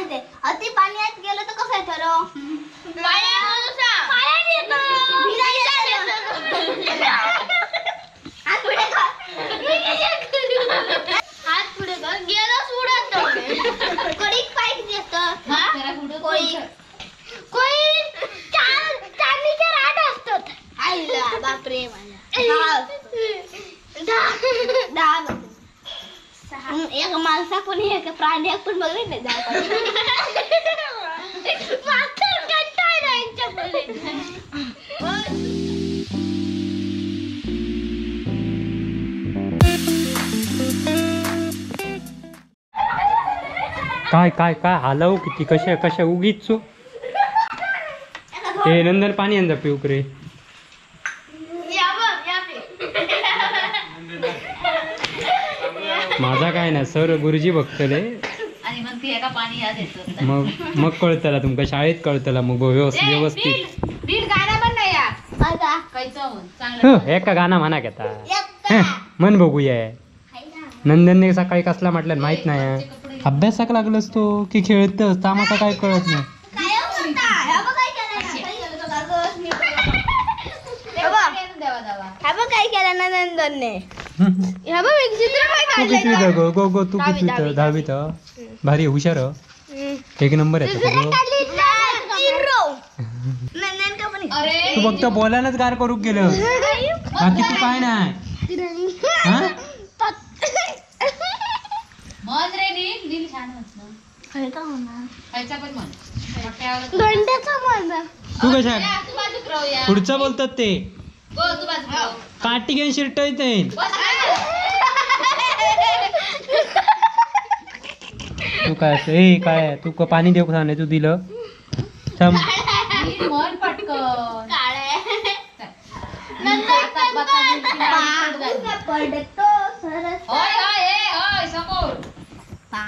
येते. अति पाण्यात गेलं तर कसं येतं रो? हात पुढे कर, हात पुढे कर, गेलंच उडत. कोळीक पाय किती असतं? कोळी कोळी चार 8 असतात. आईला बापरे, मला 10 एक माणसा पण एक प्राणी पण बघले नाही. 10 काय काय काय हालव किती कशा कशा उगीच. हे नंदन पाणी अंदा पिऊक रे. माझा काय ना सर गुरुजी बघतले आणि मग ती एका पाणी याद येतं. मग मग कळतला तुमका शाळेत कळतला मग व्यवस्थित. रील गाणं म्हण ना या चांगलं एका गाणं म्हणा घेता मन बघूया. नंदनने सकाळी कसला म्हटलं माहित नाही. अभ्यासाक लागलस तो की खेळतस ता माका काय कळत नाही. काय केलं ना नंदनने? तू कितवीत गो गो गो तू कितवीत? 10वीत. भारी हुशार, एक नंबर आहे. तू फक्त बोलायलाच गार करू गेलं, बाकी तू काय नाही. तू कशा पुढचं बोलतात ते काटी घेऊन शिरट येते. तू काय ए काय तू पाणी देऊ का नाही तू दिलं?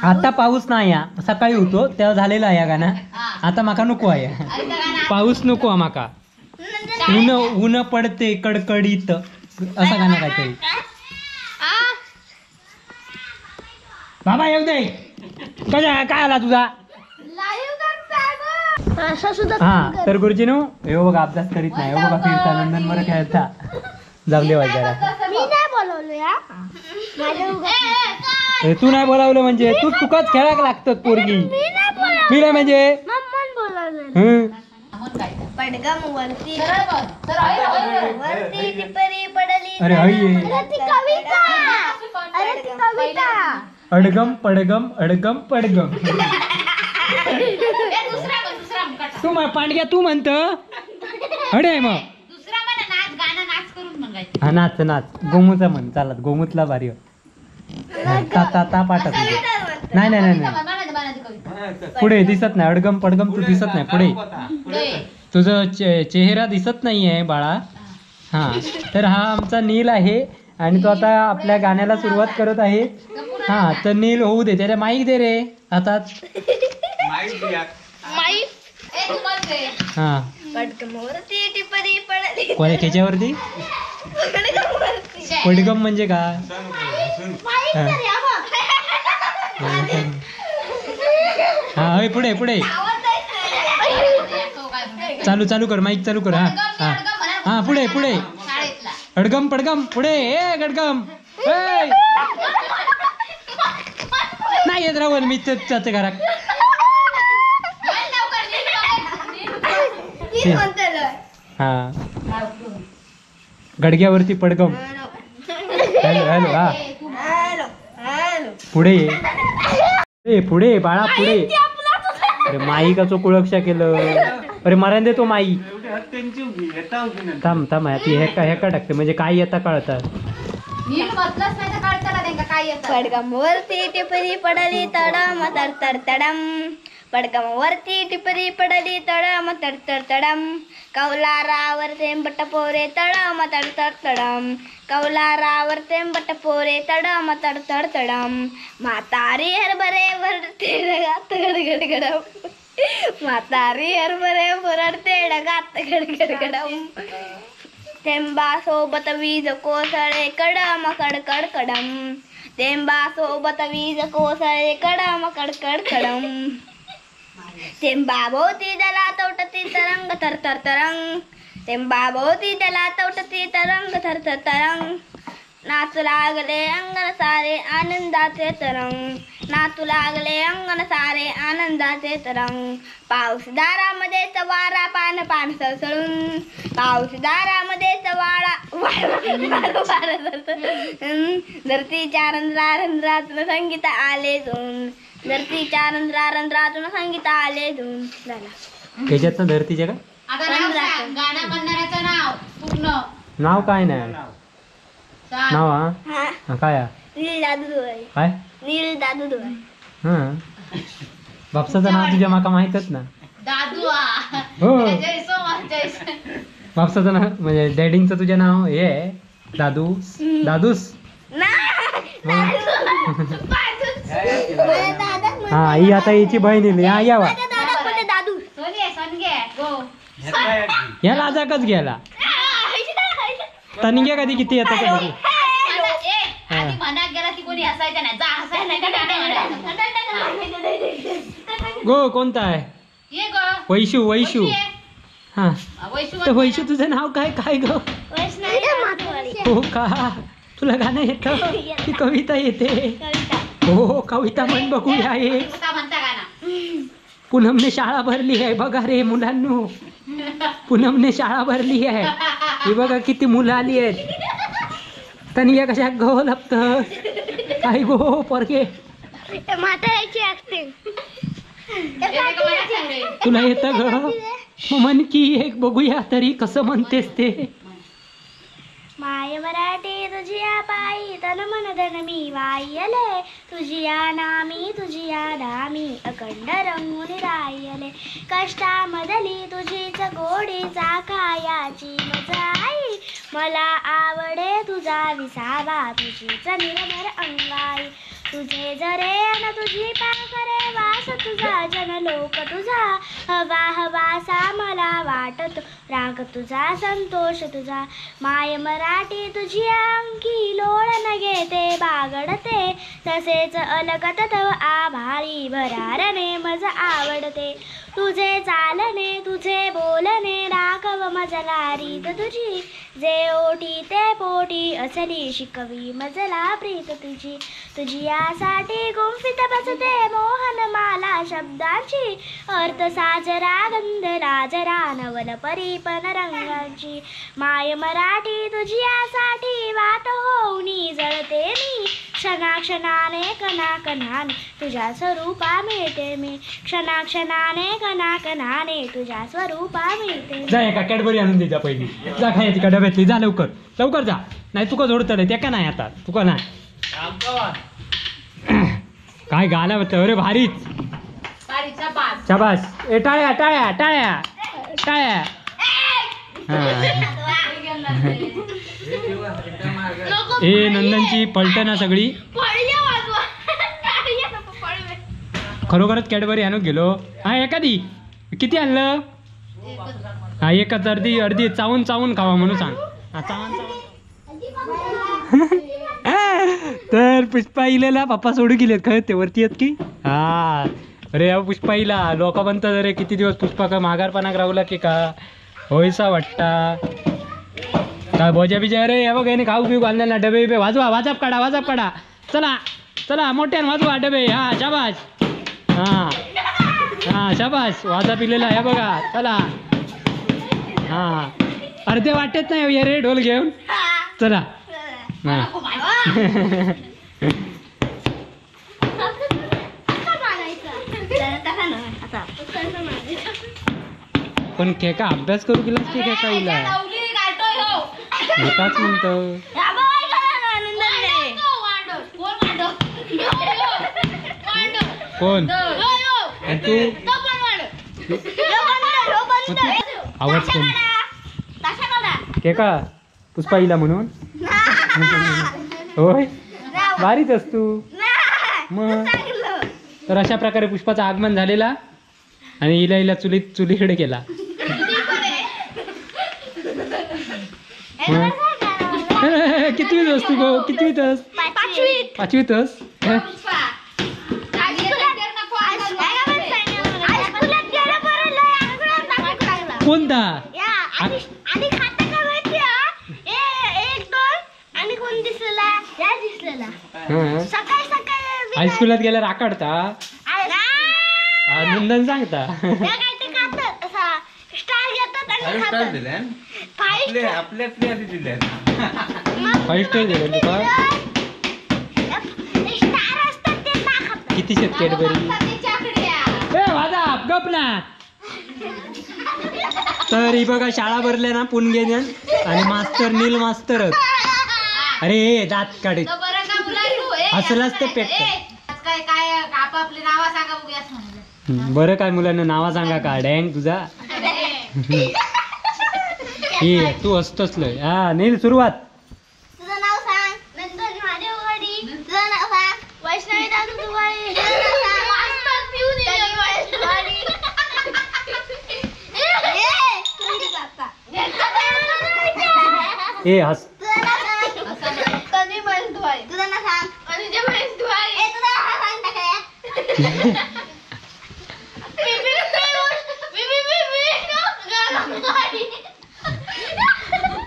आता पाऊस नाही या, सकाळी होतो तेव्हा झालेला आहे गाणं. आता माका नको आहे पाऊस, नको माका. ऊन ऊन पडते कडकडीत असं गाणं काहीतरी. बाबा येऊ दे. कशा काय आला तुझा? हा तर गुरुजी नो हे बघा अभ्यास करीत नाही. हो बघा फिरता नंदन बरं खेळता जाऊ दे जरा. तू नाही बोलावलं म्हणजे तू तुकाच खेळायला लागतात पोरगी. मी नाही म्हणजे अरे अडगम पडगम अडगम पडगम. तू पांडग्या तू म्हणत अडे मग हा नाच नाच गोमूचा म्हण चालत गोमूतला भारी ता ता ता पाठत. नाही नाही नाही पुढे दिसत नाही अडगम पडगम तू दिसत नाही पुढे तुझं चेहरा दिसत नाहीये बाळा. हा तर हा आमचा नील आहे आणि तो आता आपल्या गाण्याला सुरुवात करत आहे. हा तर नील होऊ दे, त्याला माईक दे रे हातात. हा कोण्या खेच्यावरती पडगम म्हणजे काय? हा पुढे पुढे चालू चालू कर माईक चालू कर. हा हा हा पुढे पुढे अडगम पडगम पुढे ए गडगम नाही येत रावल मी जाते घरात. हा गडग्यावरती पडगम. हॅलो हॅलो हा पुढे ए पुढे बाळा पुढे. अरे माई का चोकुळक्षा केलं? अरे मरण दे तो माई. थांब थांब ती हेका हेका टाकते म्हणजे काय येता कळतात. पडगम वरती टिपरी पडली तडम तड तड तडम. पडगम वरती टिपरी पडली तडम तड तड तडम. कौलारावर थेंबट पोरे तडम तड तड तडम. कौलारावर थेंबट पोरे तडम तड तड तडम. म्हातारी हरभरे भरते डगात गडगड गडम. म्हातारी हरभरे भरडते डगात गडगड गडम. थेंबा सोबत वीज कोसळे कडम कडकड कडम. थेंबा सोबत वीज कोसळे कडम कडकड कडम. थेंबाभोवती जलात उठती तरंग थर थर तरंग, थेंबाभोवती जलात उठती तरंग थर थर तरंग, नाचू लागले अंगण सारे आनंदाचे तरंग, नाचू लागले अंगण सारे आनंदाचे तरंग, पाऊस दारामध्येच वारा पान पान सळसळून, पाऊस दारामध्येच वारा वारा वारा सरसळून, धरतीच्या रंध्रा रंध्रातून संगीत आले धून, धरतीच्या रंध्रा रंध्रातून संगीत आले धून. झाला. त्याच्यात धरतीच्या का गाणं म्हणणाऱ्याचं नाव पूर्ण नाव काय नाही नाव? हा काय? नील दादू धुळे. काय? नील दादू धुळे. हा, बापसाचं नाव तुझ्या माका माहितच ना. दादू हो, बापसाचं नाव म्हणजे डॅडींचं तुझं नाव हे आहे दादू. दादूस. हा, ही आता हिची बहीण इली. हा यावा या लाजाकच गेला. तनिंग्या कधी किती येतात बघू. गो कोणता आहे? वैशू. वैशू. हा तर वैशू तुझं नाव काय? काय ग? हो का, तुला गाणं येतं की कविता येते? हो कविता म्हण बघूया. एक पूनमने शाळा भरली आहे बघा रे मुलांनो, पूनमने शाळा भरली आहे. ही बघा किती मुलं आली आहेत. तनिया कशा गो लपत काय गो पोरगे. तुला येतं ग? म्हण की एक बघूया तरी कसं म्हणतेस ते. माय मराठी तुझिया पायी तन मन धन मी वायले, तुझिया नामी तुझिया धामी अखंड रंगून रायले, कष्टामधली तुझीच गोडी चाखायाची मजा आई, मला आवडे तुझा विसावा तुझीच निर्भर अंगाई, तुझे जरे अन तुझी पाखरे वास तुझा जन लोक तुझा, हवा हवासा मला वाटतो राग तुझा संतोष तुझा, माय मराठी तुझी अंकी लोळण घेते बागडते, तसेच अलगत तव आभाळी भरारणे मज आवडते, तुझे चालणे तुझे बोलणे राघव मजला रीत तुझी, जे ओटी ते पोटी असली शिकवी मजला प्रीत तुझी, तुझी यासाठी गुंफित बसते मोहन माला शब्दांची, अर्थ साजरा गंध लाजरा नवल परीपन रंगांची, माय मराठी तुझी यासाठी वात होऊनी जळते मी, क्षणाक्षणाने कणाकणाने तुझ्या स्वरूपा मिळते मी, क्षणाक्षणाने कणाकणाने तुझ्या स्वरूपा मिळते. जा एका कॅडबरी आणून दे जा पहिली. जा खायची का डब्यातली. जा लवकर लवकर जा, नाही तुका जोडतले त्या का नाही आता तुका नाही. काय गाणं होतं अरे भारीच. शाबास. ए टाळ्या टाळ्या टाळ्या टाळ्या. ए नंदनची पलटना सगळी. खरोखरच कॅडबरी आणून गेलो. हा एखादी किती आणलं? हा एकच अर्धी अर्धी चावून चावून खावा म्हणून सांग. हा चावून चावून. तर पुष्पा इलेला पप्पा सोडू गेलेत खरं ते वरती आहेत की. हा अरे या पुष्पा इला लोक म्हणतात अरे किती दिवस पुष्पा का माघारपणाक राहूला की का होयसा वाटता काय बोजा बिजा. अरे हे बघ याने खाऊ पिऊ घालणार ना डबे बिबे. वाजवा वाजाप काढा वाजाप काढा. चला चला मोठ्यान वाजवा डबे. हा शाबास. हा हा शाबास वाजा पिलेला हे बघा. चला हा अरे ते वाटत नाही अरे ढोल घेऊन. चला हा पण खेका अभ्यास करू गेलास की खेका इला एकाच म्हणतो. कोण तू? आवाज कोण केका पुष्पा इला म्हणून? होय भारीच असतो मग. तर अशा प्रकारे पुष्पाचं आगमन झालेला आणि इला इला चुलीत चुलीकडे गेला. कितवीत असतो गो? कितवीत अस? पाचवीत अस. कोणता? आणि खाता का माहिती एक दोन आणि कोण दिसलेला या दिसलेला सकाळी सकाळी हायस्कूलात गेल्यावर आकाडता नंदन सांगता स्टार घेतात आणि खातात. आपल्यातले आधी दिले 5 स्टार दिले तुका. स्टार असतात ते ना खातात. किती शेत कॅडबरी ए वाजा गप ना. तर ही बघा शाळा भरल्या ना पुणगेन आणि मास्तर नील मास्तरच. अरे दात काढे हसलाच ते पेट. बरं काय मुलांना नावा सांगा का डँग तुझा. हे तू हसतोस लय. हा नील सुरुवात. तुझं नाव सांग. नंदन महादेववाडी. तुझं नाव सांग. वैष्णवी दादू दुवाळे. मास्तर पिऊन वाडी. ए हस. तन्वी महेश दुवाळे. तुझं नाव सांग. अनुजा महेश दुवाळे. ए तुझं नाव सांग टाकल्या.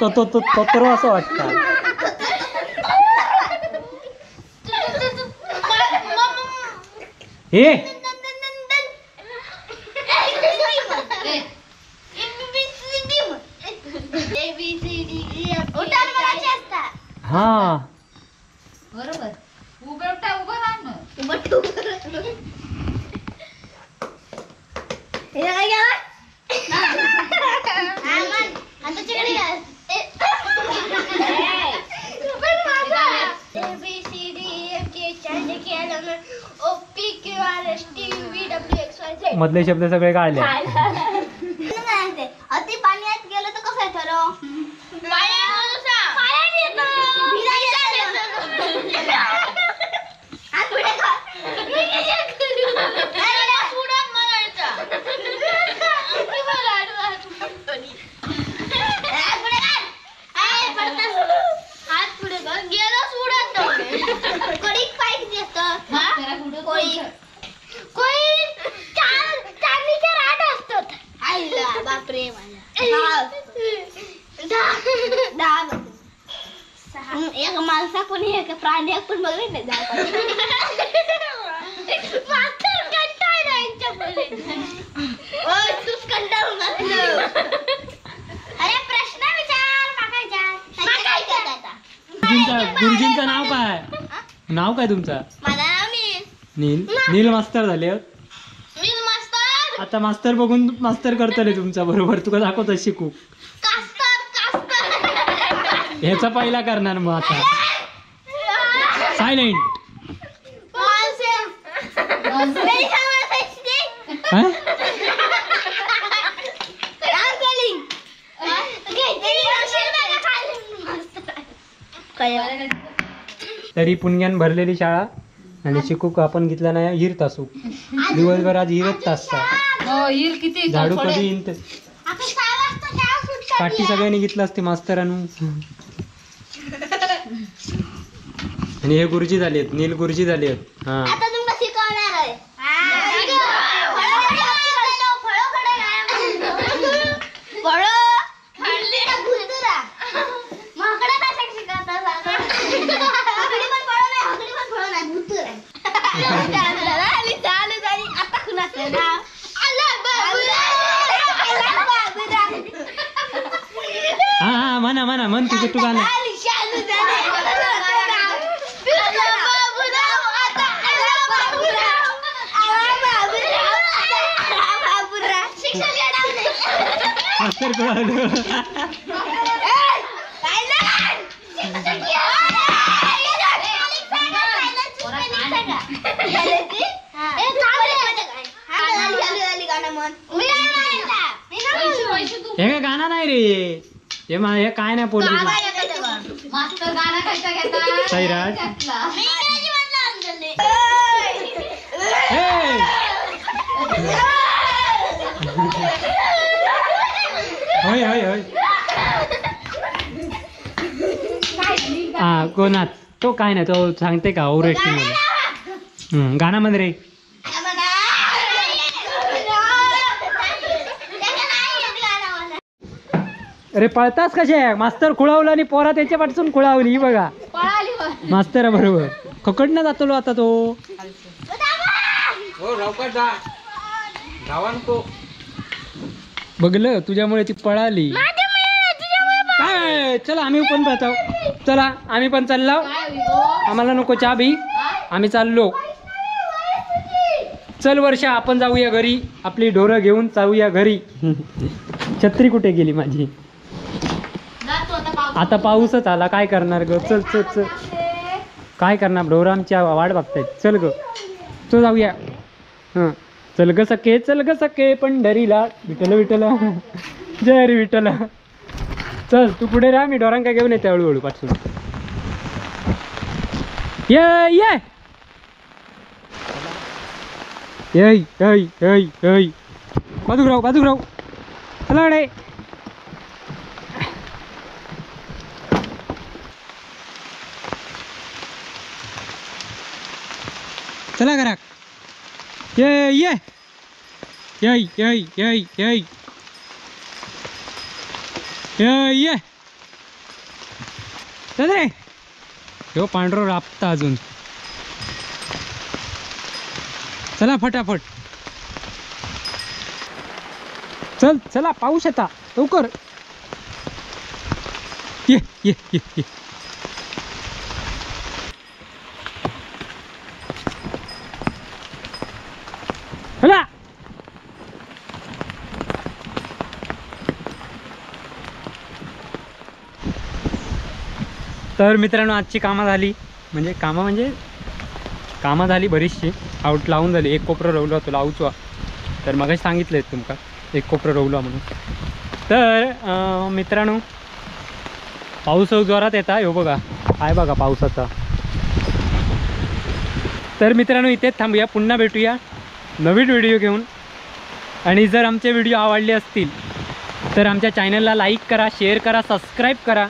तो तो तो तोतरो असं वाटतं. हे हा बरोबर. उभं उठा उभं राहा ना. मधले शब्द सगळे काढले. अति पाण्यात गेलं तर कसं ठरव? बापरे दहा एक माणसा कोणी एक प्राणी पण बघले नाही. मास्तर कंटाळला यांच्यापुढे. तूच कंटाळून. अरे प्रश्न विचार मागायचा. गुरुजींचं नाव काय? नाव काय तुमचं? माझं नाव नील. नील नील मास्तर झाले. नील मास्तर आता मास्तर बघून मास्तर करतले तुमचा बरोबर. तुका दाखवतो शिकू. ह्याचा पहिला करणार मग आता. सायलेंट. तरी पुणग्यान भरलेली शाळा आणि शिकूक आपण घेतला नाही हिर तासू दिवसभर आज हिरच तासता. झाडू कधी येईन ते काठी सगळ्यांनी घेतलं असते मास्तरांनू. आणि हे गुरुजी झाले आहेत, नील गुरुजी झाले आहेत. हा आता तुमका शिकवणार आहे. हा हा म्हणा म्हणा म्हण तुझं तू गाणं. मास्तर कळालं. हे काय गाणं नाही रे हे हे काय नाही पोरगी. मास्तर गाणं कसं घेता? सैराट. होय होय होय. हा कोणात तो काय नाही तो सांगते का ओरेस्ट मला गाणं म्हण रे. अरे पळतास कशे? मास्तर खुळावला आणि पोरा त्याच्या पाठसून खुळावली. ही बघा मास्तर बरोबर खकडनं जातलो आता तो. बघलं तुझ्यामुळे ती पळाली. काय चला आम्ही पण पळतो. चला आम्ही पण चाललो. आम्हाला नको चहा बी, आम्ही चाललो. चल वर्षा आपण जाऊया घरी, आपली ढोरं घेऊन जाऊया घरी. छत्री कुठे गेली माझी? आता पाऊसच आला, काय करणार ग? चल चल चल, काय करणार? ढोरं आमच्या वाट बघतायत. चल ग, चल जाऊया. हां चल ग सखे, चल ग सखे पंढरीला, विठ्ठल विठ्ठल जय हरी विठ्ठल. चल तू पुढे राहा, मी ढोरांका घेऊन येते हळूहळू पाठवून. ये ये ये ये ये बाजूक राहू, बाजूक राहू. चला रे. चला घरात. ये ये ये ये ये ये ये ये चल रे. ह्यो पांढरो राबता अजून. चला फटाफट चल. चला पाऊस येता लवकर. ये ये ये ये. चला तर मित्रांनो आजची कामं झाली, म्हणजे कामं झाली बरीचशी. आउट लावून झाली. एक कोपरं रवलो होतो लावूचो, तर मगाशी सांगितलं आहे तुमका एक कोपरं रवलो म्हणून. तर मित्रांनो पाऊस जोरात येता, ह्यो बघा काय बघा पावसाचा. तर मित्रांनो इथेच थांबूया, पुन्हा भेटूया नवीन व्हिडिओ घेऊन. आणि जर आमचे व्हिडिओ आवडले असतील तर आमच्या चॅनलला लाईक करा, शेअर करा, सबस्क्राईब करा.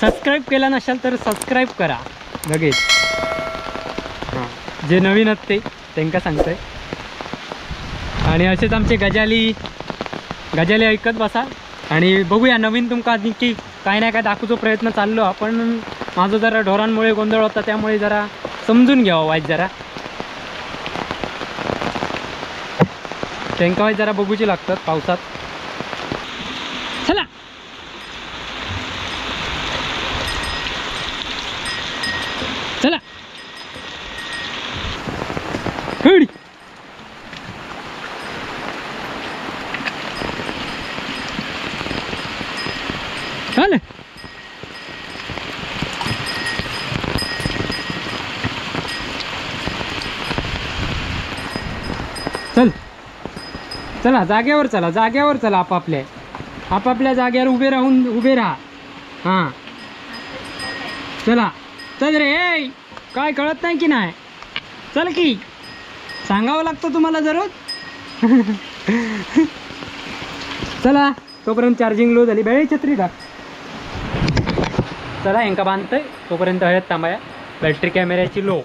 सबस्क्राईब केला नसाल तर सबस्क्राईब करा लगेच. हां जे नवीन आहेत ते त्यांना सांगतोय. आणि असेच आमचे गजाली गजाली ऐकत बसा. आणि बघूया नवीन तुमका नक्की काय नाही काय दाखवूचो प्रयत्न चाललो आपण. माझं जरा ढोरांमुळे गोंधळ होता, त्यामुळे जरा समजून घ्यावं वाईट जरा त्यांका वाईट जरा बघूची लागतात पावसात. चला चला हडी. चल चल चला जागेवर चला, जागेवर चला. आपापल्या आपापल्या जागेवर उभे राहून उभे राहा. हां चला चल रे, काय कळत नाही की नाही? चल की सांगावं लागतं तुम्हाला जरूर. चला तोपर्यंत चार्जिंग लो झाली. बेळी छत्री टाक. चला हेंका बांधतंय तोपर्यंत हळद थांबाया. बॅटरी कॅमेऱ्याची लो.